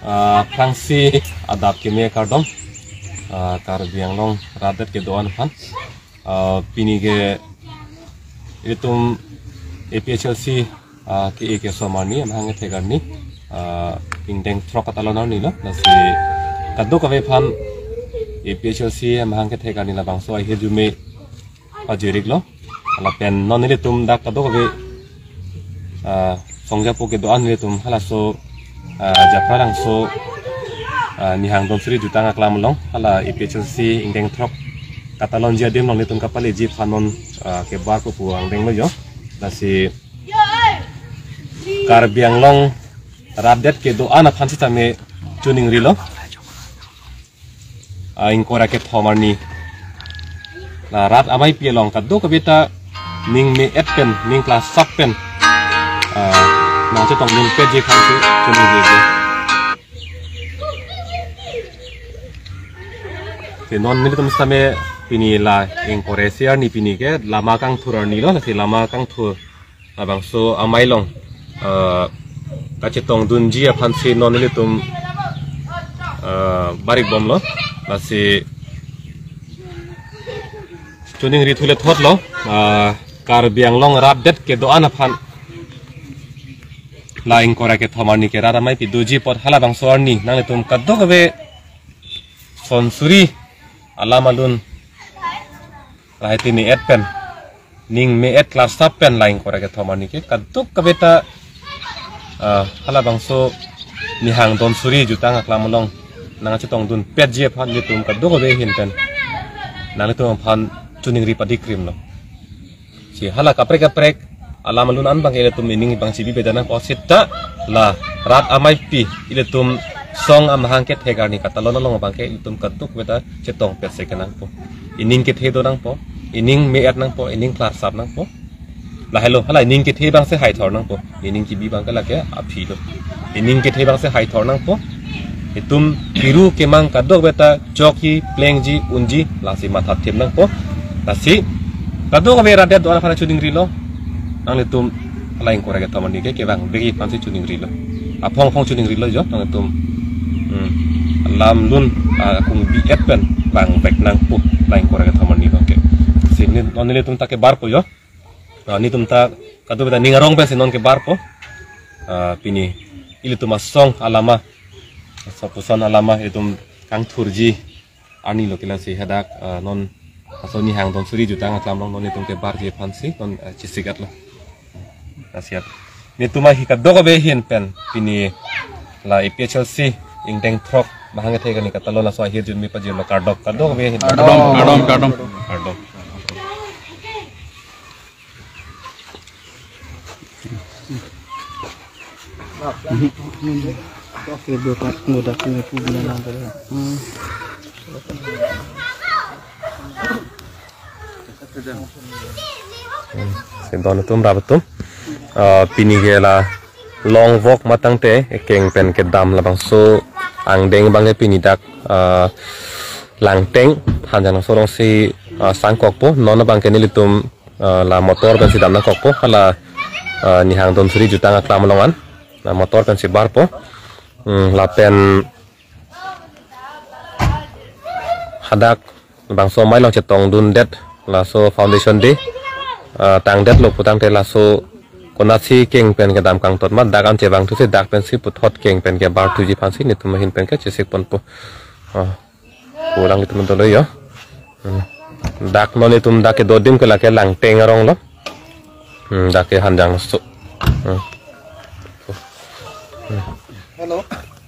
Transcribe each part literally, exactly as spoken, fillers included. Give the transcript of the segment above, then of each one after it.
Ah, aphrangsi adap keme kardom, ah, Karbi Anglong rat det kedo-an aphan. Ah, pini ke itum A P H L C, ah, ke-e kesom arni, amahang kethek arni, ah, ingdeng throk katalon arni lo, lasi kadokave aphan A P H L C amahang kethek arni labangso ahirjume pajir-iklo. Lapen non nelitum dak kadokave, ah, song japo kedo-an nelitum halaso, ah, Japralangso, ah, Nihang Donsuri Jutang Aklam along, hala A P H L C ingdeng throk katalonji adim along nelitum kapaleji aphan non, ah, kebarpo pu angdenglo jo. Lasi Karbi Anglong rat det kedo-an aphan sitame choningrilo. Ah, ingkoi ra kethom arni la rat ameipi along kadokave ta ning me-et pen, ning klarsap pen, ah, nangchetongdun petji aphansi choningri. Ke non nelitum sitame pini la ingkoi ra isi arni pini ke lama kangthur arni lo, lasi lama kangthur labangso amei along, ah, kachetongdunji aphansi non nelitum, ah, bar-ikbomlo. Lasi choningri thule thotlo, ah, Karbi Anglong rat det kedo-an aphan la ingkoi ra kethom arni ke rat ameipi doji apot halabangso arni nanglitum kadokave son suri alam alun lahai tini et pen, ning me-et klarsap pen la ingkoi ra kethom arni ke kadokave ta, ah, halabangso Nihang Donsuri Jutang Aklam along nangchetongdun petji aphan nelitum kadokave ahin pen nanglitum aphan choningri padikrimlo. Si hala kaprek kaprek alam alun an abangke ilitum ining abang chibi beda nangpo seta la rat ameipi ilitum song amahang kethek arni katalon along abangke ilitum kadokave ta chetong petse kenangpo. Ining kethe do nangpo, ining me-et nangpo, ining klarsap nangpo. Lahelo, hala ining kethe abangsi haithor nangpo. Ining chibi abangke lake aphi lo. Ining kethe abangsi haithor nangpo. Itum kiru kemang kadokave ta chokji, plengji, unji, lasi matha thim nangpo. Lasi kadokave rat det do-an aphan choningrilo. Nanglitum la ingkoi ra kethom arni ke kevang vekji aphansi choningrilo. Aphong aphong choningrilo jo nanglitum. Hmm. Alam alun, ah, akung bi-et pen vangvek nangpo la ingkoi ra kethom arni abangke. Si ne, non nelitum ta kebarpo jo. Ah, nelitum ta kadokave ta ning arong pensi non kebarpo. Ah, pini ilitum asong alama, aso puson alama ilitum kangthurji arni lo ke lasi hadak, ah, non aso Nihang Donsuri Jutang Aklam along non nelitum kebarji aphansi non, ah, chesik-etlo. Lasi at nelitum ahi kadokave ahin pen pini la A P H L C ingdeng throk amahang kethek arni katalon aso ahirjume pajirlo, kardom kadokave ahin. Kardom, kardom, kardom. Kardom. Hmm, si don atum, rap atum. Ah, pini ke la long walk matangte ekeng pen kedam labangso angdeng abangke pini dak, ah, Langteng Hanjanglangso alongsi, ah, sangkokpo. Non abangke nelitum, ah, la motor pensi dam nangkokpo. Hala, ah, Nihang Donsuri Jutang Aklam along an la motor pensi barpo. Hmm, lapen hadak bangso amei along chetongdundet, laso foundation day, ah, tangdetlo putangte laso konatsi keng pen kedam kangtot ma, dak an chevangthusi dak pensi puthot keng pen kebarthuji aphansi nelitum ahin pen ke chesikponpo. Ah, pulang itum dolo jo. Hmm. Dak non itum dak kedo adim ke lake Langteng arong lo. Hmm, dak ke Hanjangso. Hmm. Hello.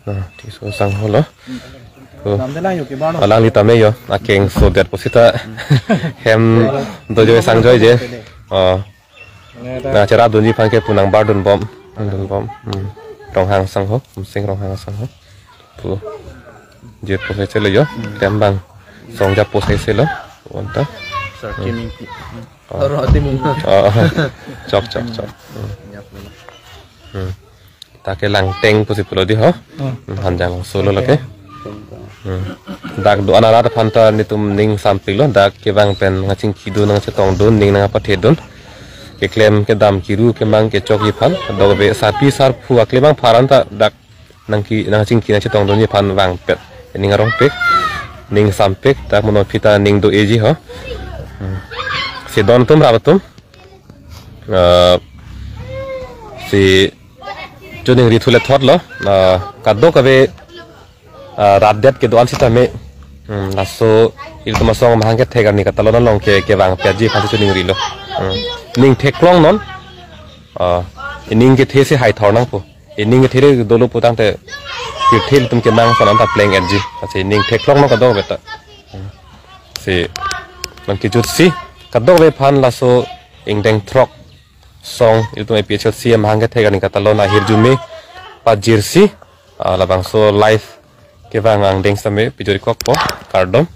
Ah, tiso sangho lo. Oh. Damde lang jo ke bano. Alangli tame jo, akeng sodet pusita. Hem dojo sangjoije. Oh. Nangcherapdunji aphan ke pu nangbardunbom. Dunbom. Hmm. Ronghang sangho, Umsing Ronghang sangho. Pu. Je posai selo jo, tembang. Song ja posai selo. Wanta. Sir, kiming ki. Oh. Oro ati mung. Oh. Chok, chok, chok. Hmm. Hmm. Dak ke Langteng pusi pulo di ho. Hmm. Hanjangso lo lake. Hmm. Dak do-an arat aphan ta nelitum ning sampiklo, dak kevang pen nangchingkidun, nangchetongdun, ning nangpathedun. Keklem kedam kiru kemang kechokji aphan. Dok be sarpi sarpo aklem aphan ta dak nangke nangchingki nangchetongdunji aphan vangpet. Ning arongpik, ning sampik, ta mo non aphi ta ning do-eji ho. Hmm. Si don atum, rap atum. Ah, si choningri thu le thotlo. Ah, kadokave, ah, rat det kedo-an sitame. Hmm, laso ilitum asong amahang kethek arni katalon along ke, kevangpetji aphan si choningrilo. Hmm. Ning theklong non. Ah, ining kethe si hai thor nangpo. Ining kethe le dolo putangte pirthe ilitum kenang ason anta pleng-etji. Lasi ning theklong non kadokave ta. Hmm. Si nangkejutsi kadokave aphan laso ingdeng throk song ilitum A P H L C amahang kethek arni katalon ahirjume pajirsi, ah, labangso live kevang angdeng sitame pejorikokpo, kardom.